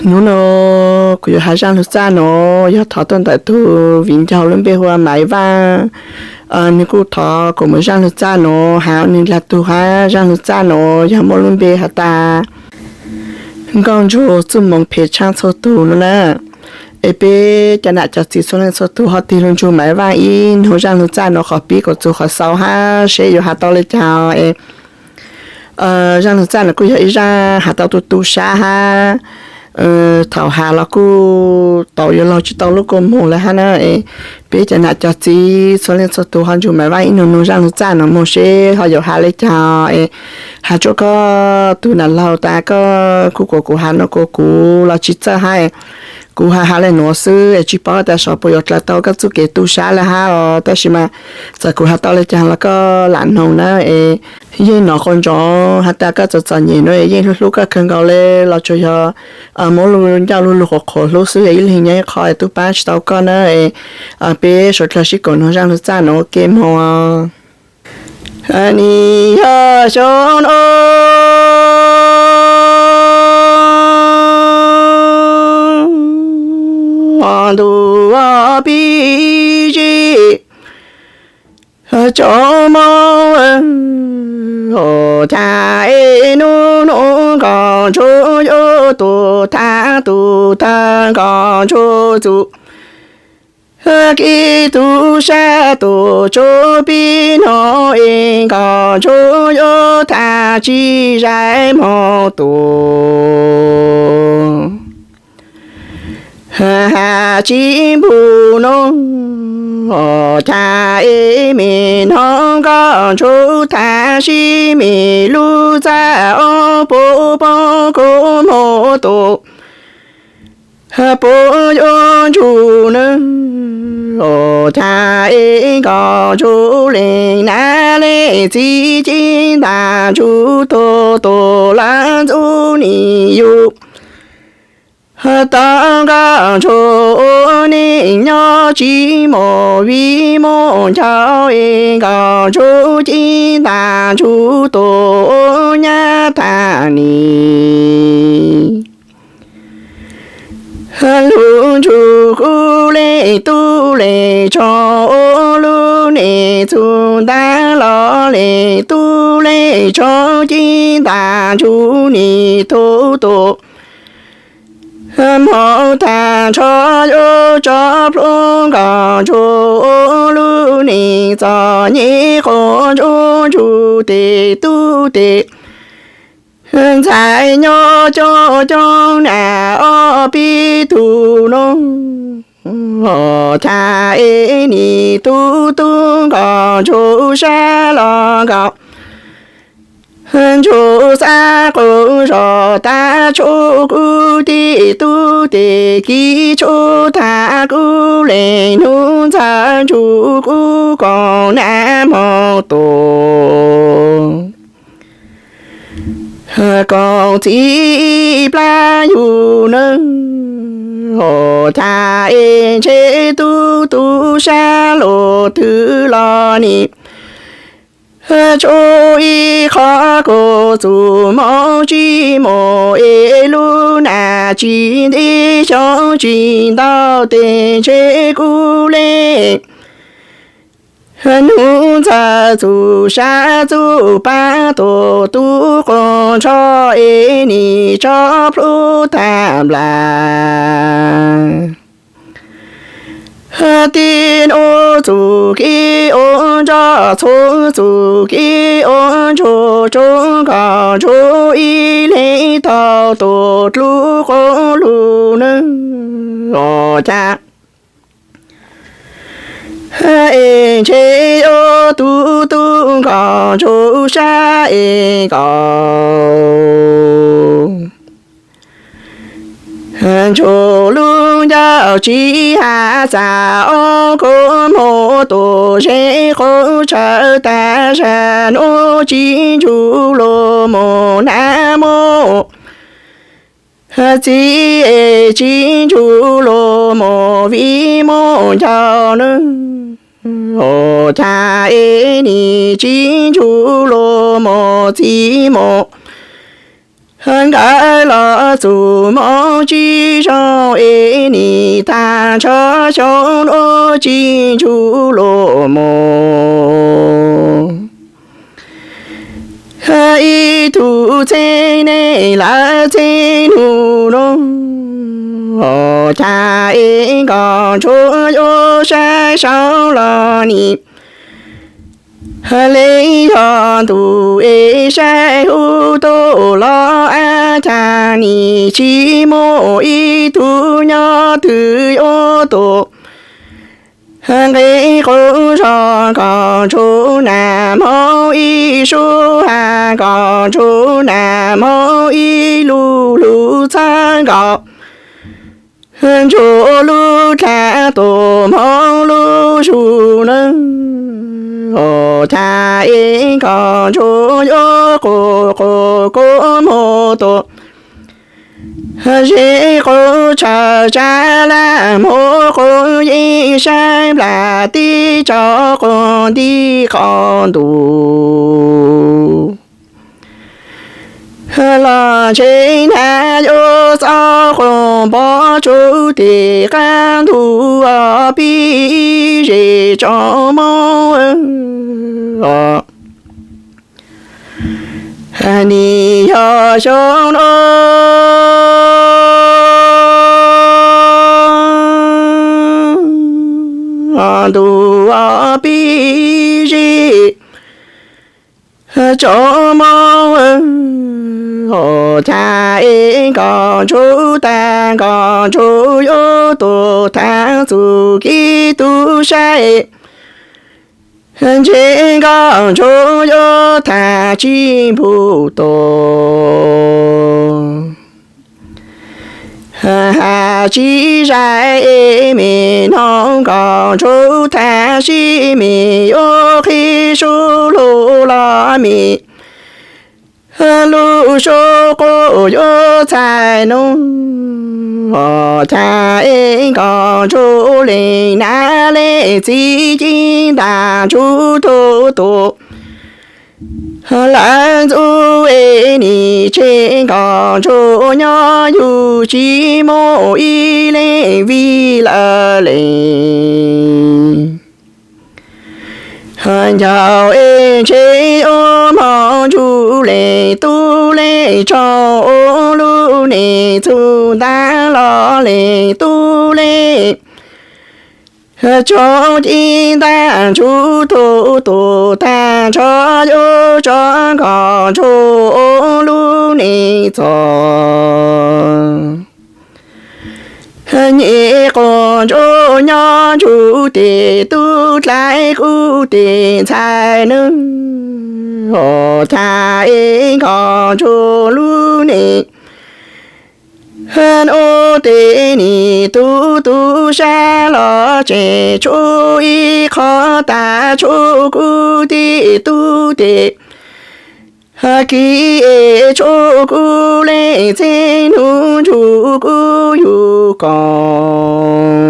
Hnub no kuv yuav has zaj lug txaj no yog thov tuaj ntawm tug viv ncaus lub npe hu ua Maiv Vaaj. Nwg kuj thov kuv moog zaj lug txaj no has nwg dlaag tug hab zaj lug txaj no yog muaj lub npe has tas Nkauj Ntsug txuj moov phem tshaaj txhua tug no na. Es peb cov nam cov txiv txhua leej txhua tug ho tig lug nrug Maiv Vaaj ib nug zaj lug txaj no qhov pib kuas txug qhov xaus hab seb yuav has tau le caag es zaj lug txaj no kuj yog ib zaj has tau tu tu sab hab thaum has los kuj tau yuav laug tsi tau lub kua muag le hab na. Peb cov nam cov txiv txhua leej txhua tug ho nrug Maiv Vaaj ib nug nug zaj lug txaj no moog seb ho yuav has le caag es has rua koj tug nam laug tas koj kuj kuas kuv has no kuas kuv los tsi txawj hab. Kuv has has le nuav xwb es tsi paub tas saum puas yuav dlaws tau koj txuj kev tu sab le hab os. Tab sis mas txawm kuv has tau le caag los koj lam noog na es yeej nov qau ntsoov has tas koj txom txom nyem no yeej hlub hlub koj kawg nkaus le los tsuas yog muab lub ncauj lug lug qhuav qhuav hlub xwb es ib leeg nyob ib qho tub paab tsi tau koj na. Peb suav dlawg sib koom nug zaj lug txaj no ua ke moog. Nim yog xyoo no ntuj pib zig tsob mob, cas es nub nub Nkauj Ntsug yuav tus thab tus thawj Nkauj Ntsug txuj kev tu sab tus tsuj pib no es Nkauj Ntsug yuav thab tsi zais moog tus has tsi npug no. Cas es me noog Nkauj Ntsug thab sib me lub txaj ob puv poob kub moog tus puv yuav ntsug na. Cas es Nkauj Ntsug leej nam leej txiv ci ntas ntsug tug tug lawv ntxub nim yug tau Nkauj Ntsug ua neej nyob tsi mus vij mus ncaus es Nkauj Ntsug ci ntas ntsug tug ua nyab thab nim lug ntsug kub leej tub leej tsog ua lub neej txug ntab los leej tub leej tsog ci ntas ntsug nim tug tug moog tag nrho yuav tso plhuav Nkauj Ntsug ua lub neej txom nyem quas ntsub ntsug tes tub tes ntxhais nyob coob coob nam ob peb tug no. Cas es nim tub tub Nkauj Ntsug sab los nkaus ntsug xab quas zog tag tshuav kub tib tub tes kiv tshuav tag kub leej nub ntxawg ntsug kub koom nam moog tus koom txiv plab yug na. Cas es ntshe tub tub sab lug twg los nim tshuav ib qho kuas txuj moov tsi mus es lub nam tsi ntib xyoob tsi ntau tes ntshe kub leej nub ntxawg txuj sab txuj paab tug tub quas nrho es nim tso plhuav tag nplaag. Tib nub txuj kev ua ntsoj txhua txuj kev ua ntsuag tsuav Nkauj Ntsug ib leeg tau tus dlub quas lug na. Cas es ntshe yuav tub tub Nkauj Ntsug sab es nkaus ntsug lub ncauj tsi has xav ob kua muag tus zeb quas tshawv tag zag nuav tsi ntsug lug mus nam mus txiv es tsi ntsug lug mus vij mus ncaus na. Cas es nim tsi ntsug lug mus txiv mus Nkawd los txus hmoov tsis zoo es nim tag nrho xyoo nuav tsis ntsug luag mus. Ib tug txheeb neej lawm txheeb nug nuav, cas es nkauj ntsuab yuav saib saud los nim le yog ntuj es saib huv tuaj los ab, cas nim tsis muaj ib tug nyob twg yuav tuaj nqe quav zog. Nkauj ntsuab nag hmoov ib sub has, nkauj ntsuab nag hmoov ib lub lub txhawb, nkauj ntsuab lub dlaag tuaj hmoov lub zug nawb, cas es nkauj ntsuab yuav quas quas quas muag tuaj ze quas tshaw tsa laj muag quas yeej saib nplas tib tso quas nti qos ntuj los ntshe nag yuav xob quas npov tsuj tes qab ntug pib ze tsoom Moob. Nim yog xyoo nuav ntuj pib ze tsoom Moob, cas es nkauj ntsuab tag nkauj ntsuab yuav tuaj thaam txuj kev tub sab, ntshe nkauj ntsuab yuav thaam tsis npug tuaj has tsis zais es mej noog nkauj ntsuab thaam sib mej yuav qhib sub lug los mej lub sub quas yuav txhais nuav, cas es nkauj ntsuab leej nam leej txiv ci ntaag ntsug tug tuaj lawm ntxuv es nim tseg nkauj ntsuab nyob yug tsis muaj ib leej vij lawm le. Ncaus es ntshe yuav moog ntsug leej tub leej tsaug, lub neej txug ntaag los leej tub leej tsaug ci ntaag ntsug tug tuaj tag nrho yuav tso nkauj ntsuab lub neej txog. Nyem quas ntsuab nyob ntsug tes tub dlai kuv tes ntxhais nawb, cas es nkauj ntsuab lub neej nuav tes nim tub tub sab los tseem tshuav ib qho tag tshuav kuv tes tub tes kiv es tshuav kuv leej txiv nug ntsug kuv yug koom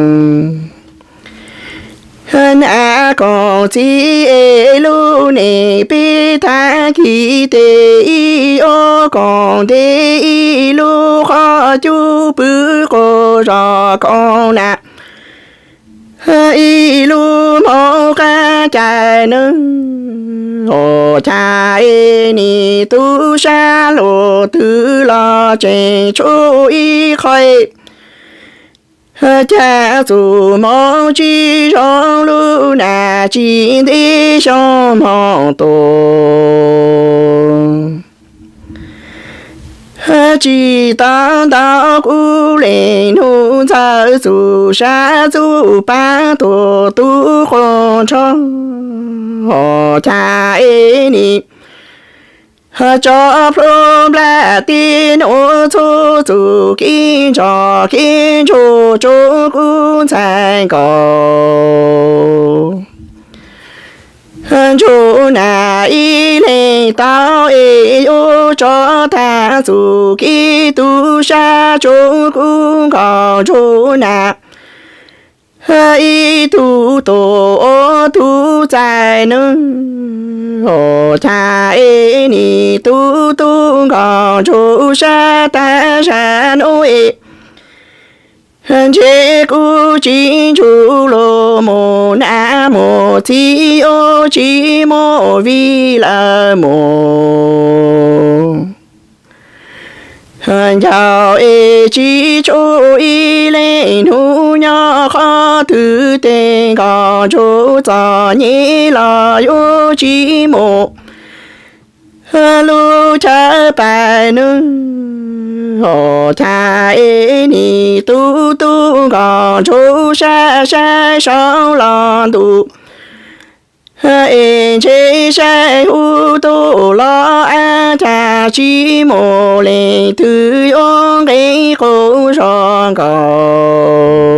nam koom txiv es lub neej peb tag kis tes ib yuav koom ntev ib lub qhov cub pw quas zog koom nam ib lub hmoov qab cai nawb, cas es nim tub sab luag twg los tseem tshuav ib qho, cas txuj moov tsis zoo lub nam tsis ntev xyoo moog tuaj. Tsis tau ntau kuv leej nug ntxawg txuj sab txuj paab tuaj tub quas nrho, cas es nim tso plhuav nplaj teb nuav txhub txuj kev ntsog kev ntsuag tsua kuv ntxhais nkaus. Ntsug nam ib leeg tau es yuav tso tag txuj kev tub sab tsua kuv nkaus ntsug nam Ib tug tuag ob tug txais nws, cas es nim tub tub nkos ntsug sab tag zag nuav es, ntshe kuv tsis ntsug lug mus nab mus txiv yuav tsis muaj vij lawm mus. Ncaus es tsis tshua ib leeg hnub nyob qhov twg, tes nkos ntsug txom nyem los yuav tsis mus lub chaw pais nws. Cas es nim tub tub nkos ntsug sab saib saum los ntuj es, ntshe saib huv tuaj los av cas tsis muaj leej twg yuav nqe qub zog nkaus.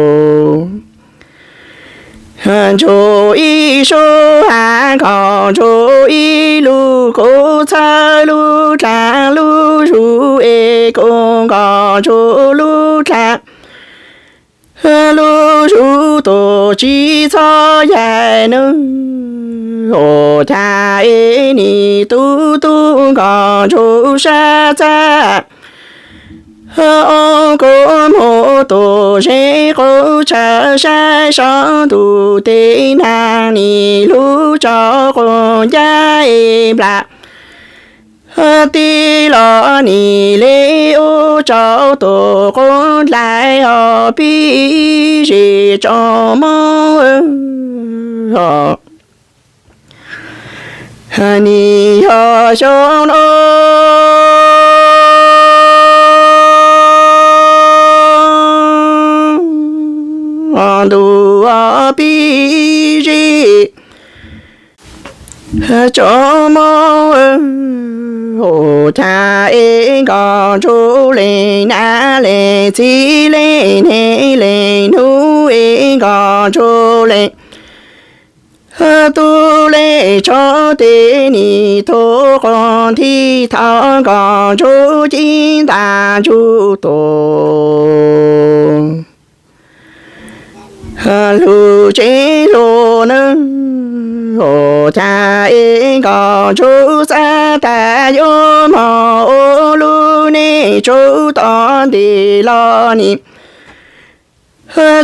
Ntsug ib sub hav nkaus ntsug ib lub kuv txhawb lub dlaag lub zug es kuv nkos ntsug lub dlaag lub zug tuaj tsis txhob yaig nws. Cas es nim tub tub nkos ntsug sab txaj, ob kua muag tuaj ze qub tshaw saib saum ntuj, tes nag nim lub tsau quas ncaj es nplas, tib los nim le ub tsau tuaj quas dlai os pib zim tsoom Moob. Nim yog xyoo no ntuj pib zim tsoom Moob, cas es nkos ntsug leej nab leej txiv leej neeg leej nub es nkos ntsug leej tub leej tshoob tes nim tuaj quas nthi thaum nkos ntsug ci ntas ntsug tuaj lug tsev lug neeg. Cas es nkos ntsug xav tas yuav moog ua lub neej tsuj tom ntej los nim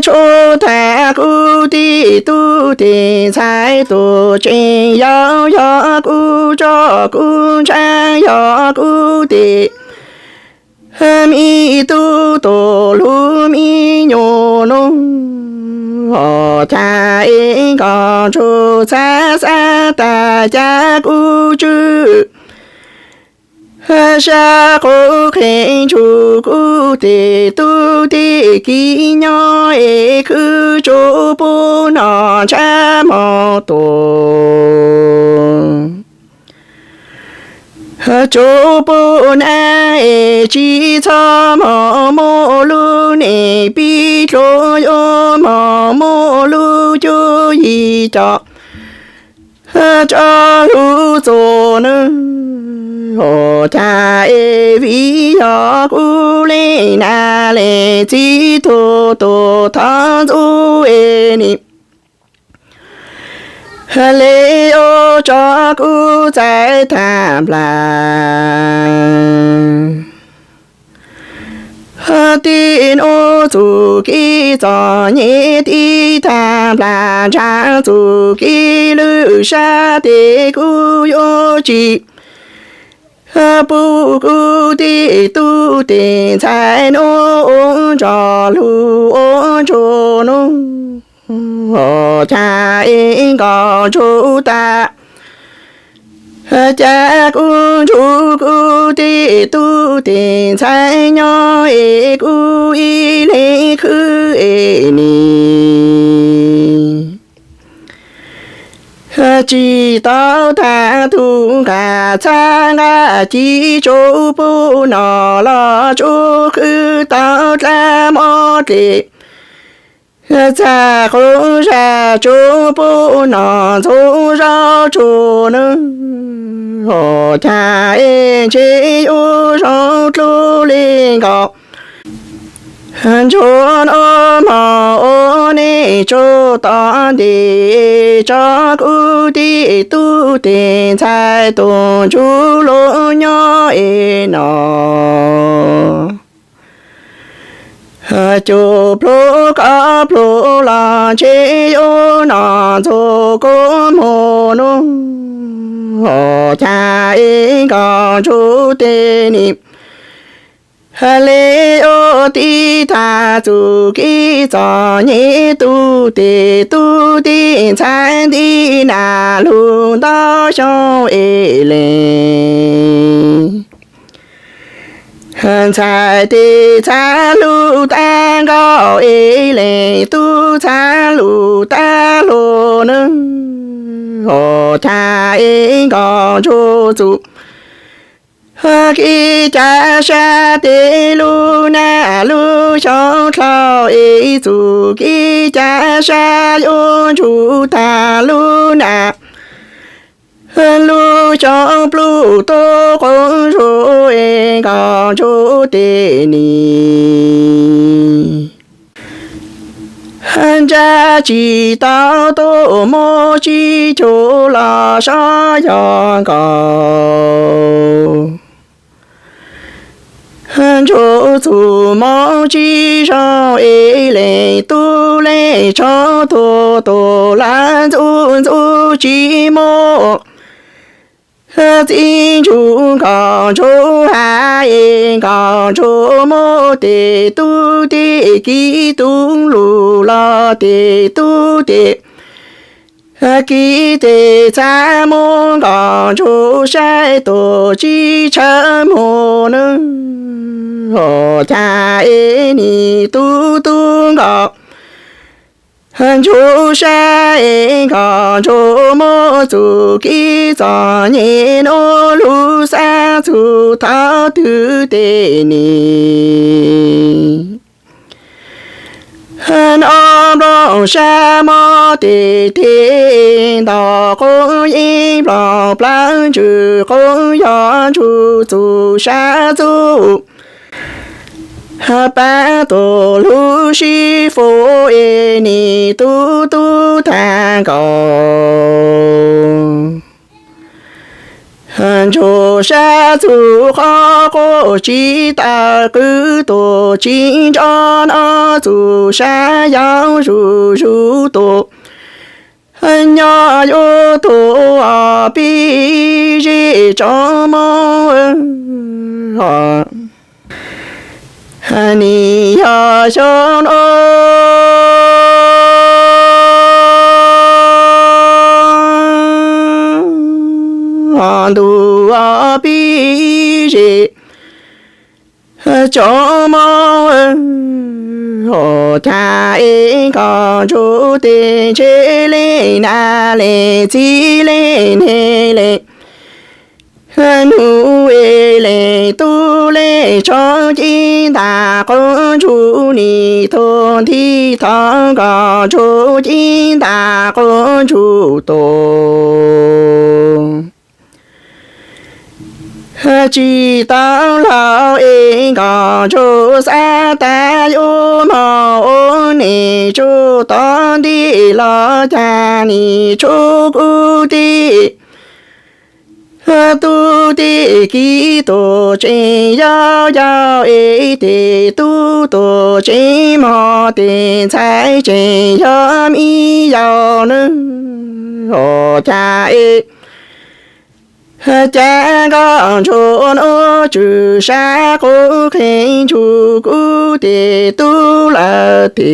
tsuj tag kuv tij tub tij ntxhais tuaj tsev, yog yog kuv tso kuv ntshav, yog kuv tij mi tub tuaj lug mi nyuam nub. Cas es nkos ntsug xav xav tas cas kuv tswv sab quav qhe ntsug kuv tij tub tij kiv nyob es khwv tsuj pub no ntshav moog tuaj tsuj pub nab es tsis txhob moog muaj lub neej pib dluag, yuav moog muaj lub cuab yig coj tso lug txug nws. Cas es vim yog kuv leej nab leej txiv tug tuaj thov ntxub es nim le ua tso kuv txais tag nplas. Tib nub txuj kev txom nyem tib tag nplas, ntshav txuj kev lwj sab tes kuv yuav tsis pub kuv tij tub tij ntxhais nub ua ntsoj lug ua ntsuag nub. Cas es nkos ntsug tas cas kuv ntsug kuv tij tub tij ntxhais nyob es kuv ib leeg khwv es nim tsis tau tag tug nqaj txhab nqaj ci, tsuj pub no los tsuj khwv tau dlaab mob dlej, txag quas zag tsuj pub no ntxuav zaub tsuag nub. Cas es ntshe yuav zoo dlub le nkaus Ntsuag noj mov ua neej tsuag tom ntej, tso kuv tij tub tij ntxhais tus ntsuj lus nyob es no. Cuj plug koj plug los ntshe yuav noj ntxuag kub mus nub, cas es nkauj ntsuag tej nim le yuav tiv thaiv txuj kev txom nyem tub tij tub tij ntxhais nti nas lug ntau xyoo es lees. Ntxhais tij ntxhais lug tag nkaus es lees, tub ntxhais lug tag lug nub, cas es nkauj ntsuag txuj kev ca sab tej lub nam lub xyoo dlhau es txuj kev ca sab yuav ntsug tag lub nam lub xyoo pluj tuaj quas zuj es nkauj ntsuag tej nim ntsa tsis tau tuaj mus tsis cuag los sab yog nkauj ntsuag txuj mob tsis zoo es lees, tub lees tso tuag tuag lawm ntxub ntxub tsis muaj txiv ntsuj nkauj ntsuag hais es nkauj ntsuag muab tej tub tej kiv tub lug los tej tub tej kiv tej txhais muab nkauj ntsuag saib tuag tsis tshawb mus nub, cas es nim tub tub nkauj ntsuag saib es nkauj ntsuag muab txuj kev txom nyem nuav lug xav txug thaum twg tej nim noj nplooj sab mob tej tej ntau quas yeeb nplooj plawv ntsws quas yog ntsug txuj sab txuj pab tuaj lug sib fub es nim tub tub tag nkaus ntsuag sab txuj qhov quas tsis tawm qw tuaj tsis ntsoov noj txuj sab yau zuj zus tuaj nyob yuav tuaj pib zeb tsoom mob nim yog xyoo no ntuj pib zeb tsoom mob cas es nkauj ntsuag tej ntshe lees nam lees txiv lees neeg lees nub es lees tub lees tso ci ntas quas ntsuag nim tuag nti thov nkauj ntsuag ci ntas quas ntsuag tuag tsis tau laus es nkauj ntsuag xav tas yuav moog ua neej tsuag tom ntej los cas nim tshuav kuv tej tub tej kiv tuaj tseem yau yau es tej tub tuaj tseem mob tej ntxhais tseem yog me yau nub, cas es cas nkauj ntsuag nuav tswm sab quas qeej ntsug kuv tej tub lawm tej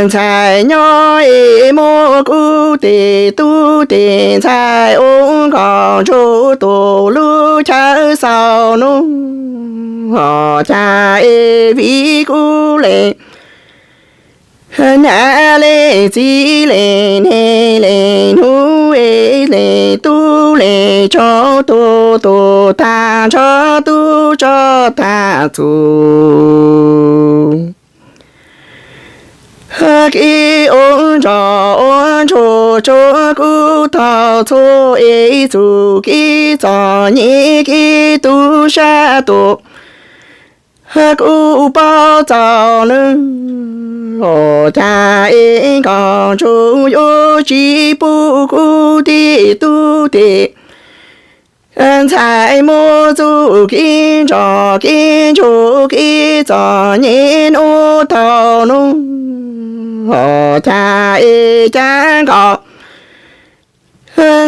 ntxhais nyob es muab kuv tej tub tej ntxhais ua nkauj ntsuag tuaj lub chaw xaus nub, cas es vim kuv lees nam lees txiv lees neeg lees nub es lees tub lees tso tuag tuag tag nrho tub tso tag txug kev ua ntsoj ua ntsuag tshuav kuv tug tau txhua es txuj kev txom nyem kev tub sab tuaj, kuv paub txog nws. Ua cas es nkauj ntsug yuav tsis pub kuv tej tub tej ntxhais muaj txuj kev nrog kev ntsuag kev txom nyem hnub thaum nub. Ua cas es cas nkauj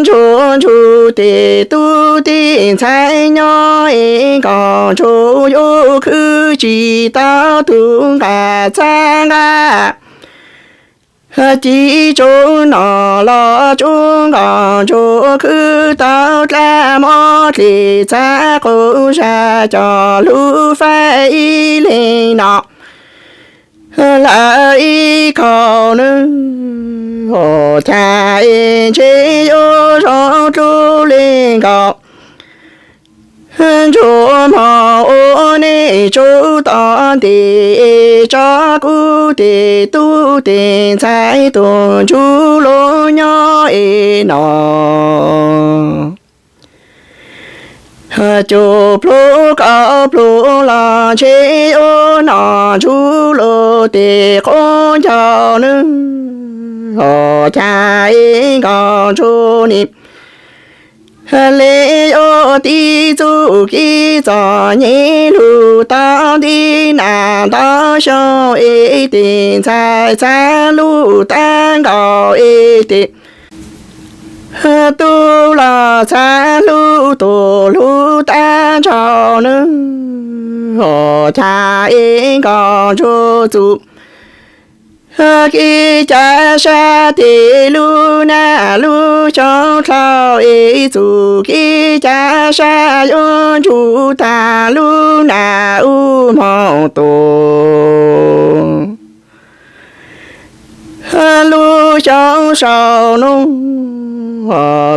ntsug ntsug tej tub tej ntxhais nyob es nkauj ntsug yuav khwv tsis tau tus nqa txhab nqa ci tsuv no los tsuv nkauj ntsug khwv tau dlab mob dlej txhab quav zaj coj lug faib ib leeg no lawm ib khau nws. Ua cas es ntshe yuav zoo dlub li nkauj ntsug moog ua neej tsuv tom ntej tso kuv tej tub tej ntxhais tuaj ntsug luag nyob es no. Cuaj pluag kaum pluag los ntshe yuav noj ntsug luag tej qoob ncaug nws. Ua cas es nkauj ntsug nim le yuav tib txuj kev txom nyem lug tau nti nas ntau xyoo es tej ntxhais txhab lug tag nkaus es tej tub los txhab lug tuag lug tag nrho nws. Ua cas es nkauj ntsug txuj kev ca sab tej lub nag lub xyoo dlhau es txuj kev ca sab yuav ntsug tag lub nag ub moog tuaj. Lub xyoo sau nub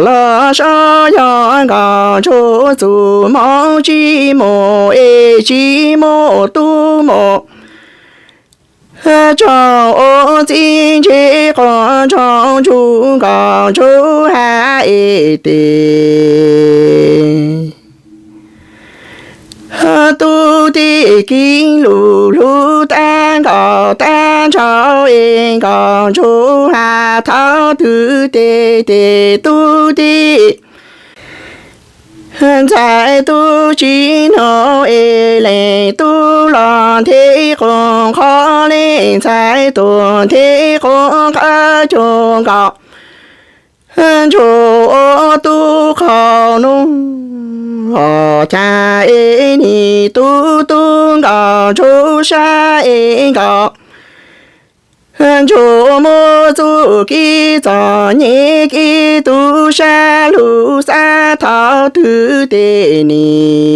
los sau yog nkauj ntsug txuj mob tsis muaj es tsis muaj tub muaj tsaug ua txiv ntseg quas nrog ntsug nkauj ntsug hab es tes tub tej kev lug lug tag nkaus tag nrho es nkauj ntsug has thaum twg tes tes tub tej ntxhais tub tsis nug es leej tub los nthe quas qhov leej ntxhais tuag nthe quas qhov cuag nkauj ntsug ua tub qhau nub. Ua cas es nim tub tub nkauj ntsug sab es nkauj ntsug muaj txuj kev txom nyem kev tub sab lug xav thaum twg tes nim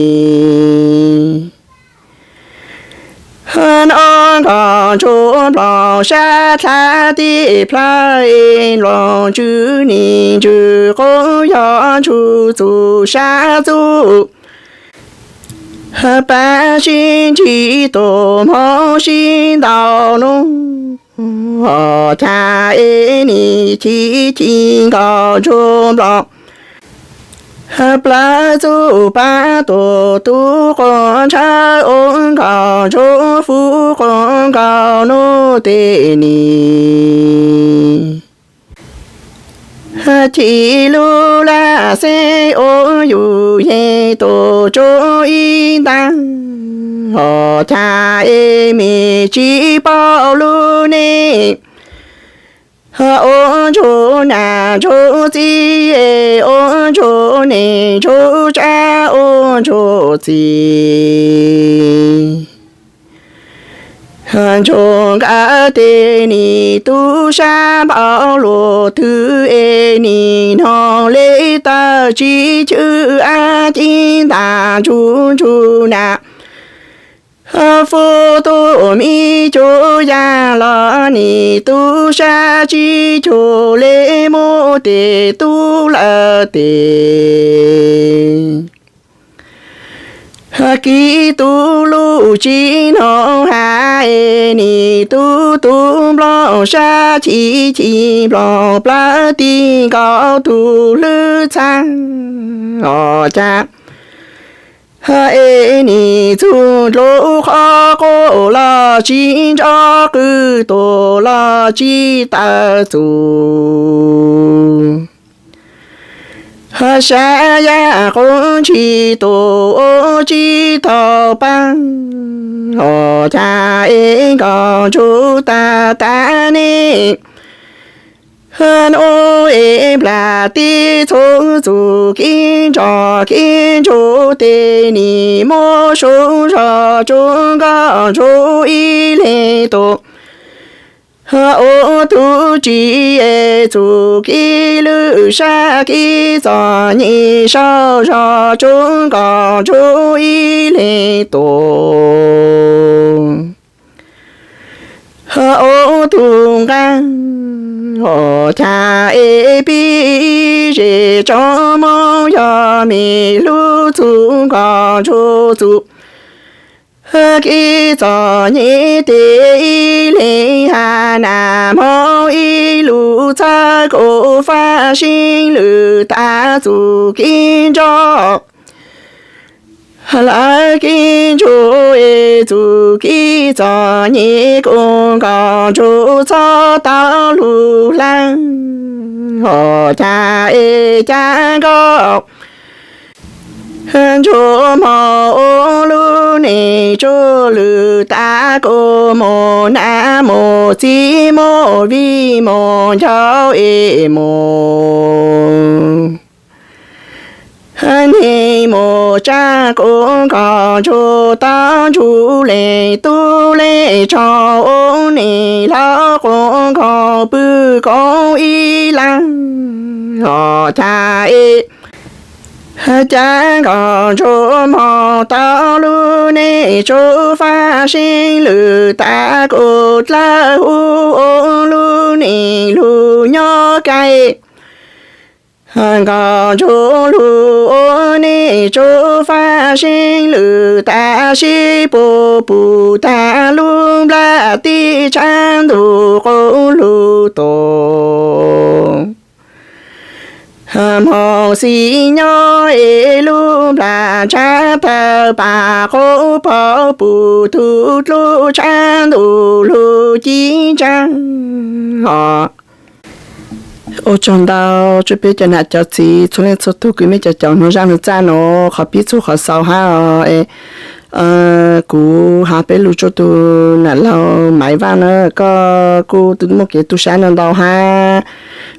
no nkauj ntsug nplooj sab dlav tej plawv es nplooj tswv nim ntsws quas yog ntsug txuj sab txuj pab sib ntsib tuaj moog sib ntaus nub. Ua cas es nim chim chim nkauj ntsug nplooj plawv txuj pab tuaj tub quas ntshaw ua nkauj ntsug fub quas nkauj nub tes nim chim lub laj xeeb ua yus yeej tuaj tsuj ib ntaag. Ua cas es mej tsis paub lub neej ua ntsug nam ntsug txiv es ua ntsug neej ntsug tsab ua ntsug txiv. Ntsug nkawd tes nim tub sab npaum luaj twg es nim noog le tawg tsis chwv ab ci ntag ntsug ntsug nam fub tub me cuag yag los nim tub sab tsis cuag le muab tes tub lawm tes Kib tub lub tsim noj hav es nim tub tub nplooj sab chim chim nplooj plawv ti nkaus tus hlwb txhab os cas es nim txug dluv qhov quaj los tsis ntsoj qw tuag los tsis tawm txus. Sab yaj qub ntshis tus ua tsis tau paab os cas es nkauj ntsug tag tag ne. Nuj es nplas tib txhub txuj kib nroj kib ntsug tes nim muab sub zog tsuj nkauj ntsug ib leeg tus. Ua tug tsis es txuj kib lwj sab kib txom nyem sau zog tsuj nkauj ntsug ib leeg tus. Ua tug nqaa os cas es pib zes tsoom Moob yog me lub txuj nkauj ntsug txuj kib txom nyem tes ib leeg has nas Moob ib lus txhawb kuv faj sib lwm tas txuj kib nroj. Lawv kib ntsug es txuj kib txom nyem kuv nkauj ntsug txhob tau lug leej os cas es cas nkauj ntsug moog ua lub neej tsuj lwm tas kuv moog nas moog txiv moog vij moog ncaus es moog neeg moog tsaab kuv nkauj ntsug tau ntsug leej tub leej tsaug ua neej laug quas nkaus pw koob ib leeg os cas es cas nkauj ntsug moog tau lub neej tsuj faj sib lwm tas kuv dlawb huv ua lub neej lug nyob kais nkauj ntsug lug ua neej tsuj faj sib lwm tas sib puv puv tag lub nplaj teb tshav ntuj quas lug tus moog xis nyob es lub nplaj ntshav tawg pas quas pov puv tug dlub tshav ntuj lug ci ntsaag os. Ua tsaug ntau rua peb cov nam cov txiv txhua leej txhua tug kws mej cov caum nuav zaaj nuav txaj nuav qhov pib txug qhov xaus hab os. Kuv has peb lug rua tug nam laug Maiv Vaaj na, koj kuj muaj kev tu sab ntau ntau hab.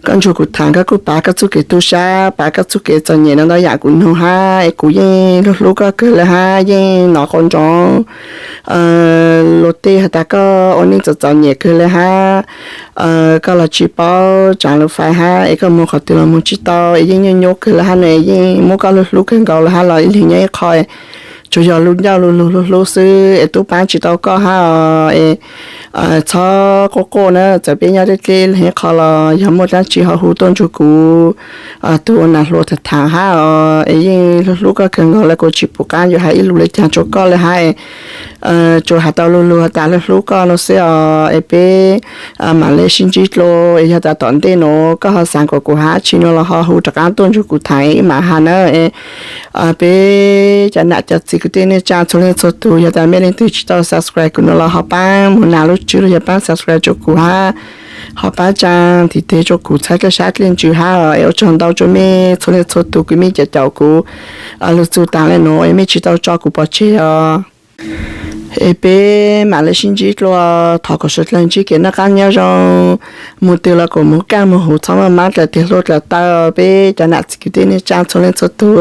Koj nrug kuv thaam koj kuj pav koj txuj kev tu sab, pav koj txuj kev txom nyem ntau ntau yaam kuv nug hab es kuv yeej hlub hlub koj kawg le hab, yeej nov qau nroo luag tej has tas koj ua neej txom txom nyem kawg le hab. Koj los tsi paub tsaav lub fais hab es koj moog qhov twg los moog tsi tau es yeej nyuaj nyuaj kawg le hab na, yeej muab koj hlub hlub kawg nkaus le hab los ib leeg nyob ib qho. Tsuas yog lub ncauj lug lug hlub hlub xwb es tub paab tsi tau koj hab os. Txhob quaj quaj na, txawm peb nyob deb deb leeg ib qho los yog muaj dlaab tsi ho hu tuaj nrug kuv, tug ua nam hluas tham tham hab os. Es yeej hlub hlub koj kawg nkaus le, kuv tsi pum qaab yuav has ib lus le caag rua koj le hab. Tsuas has tau lug lug has tas hlub hlub koj nuav xwb os. Es peb mam le sib ntsib dlua es yog tas tom ntej nuav koj ho xaav kuas kuv has dlaab tsi nuav los ho hu rov qaab tuaj nrug kuv tham ib mam has na. Peb cov nam cov txiv kwv tij neej tsaa txhua leej txhua tug, yog tas mej leej twg tsi tau subscribe kuv nuav los ho paab moog nav lub tswb los yog paab subscribe rua kuv hab, ho paab tsaa tiv teg rua kuv txhawb dlej sab dlej ntsws hab. Es ua tsaug ntau rua mej txhua leej txhua tug kws mej caum kuv lug txug taag le nuav es mej tsi tau tso kuv pov tseg os. Es peb mam le sib ntsib dlua, thov kom suav dlawg ntsib kev noj qaab nyob zoo, moog twg los kom moog kaaj moog huv, txhob maj maab dlaim tes hlua dlaim taw. Peb cov nam txiv kwv tij neej tsaa txhua leej txhua tug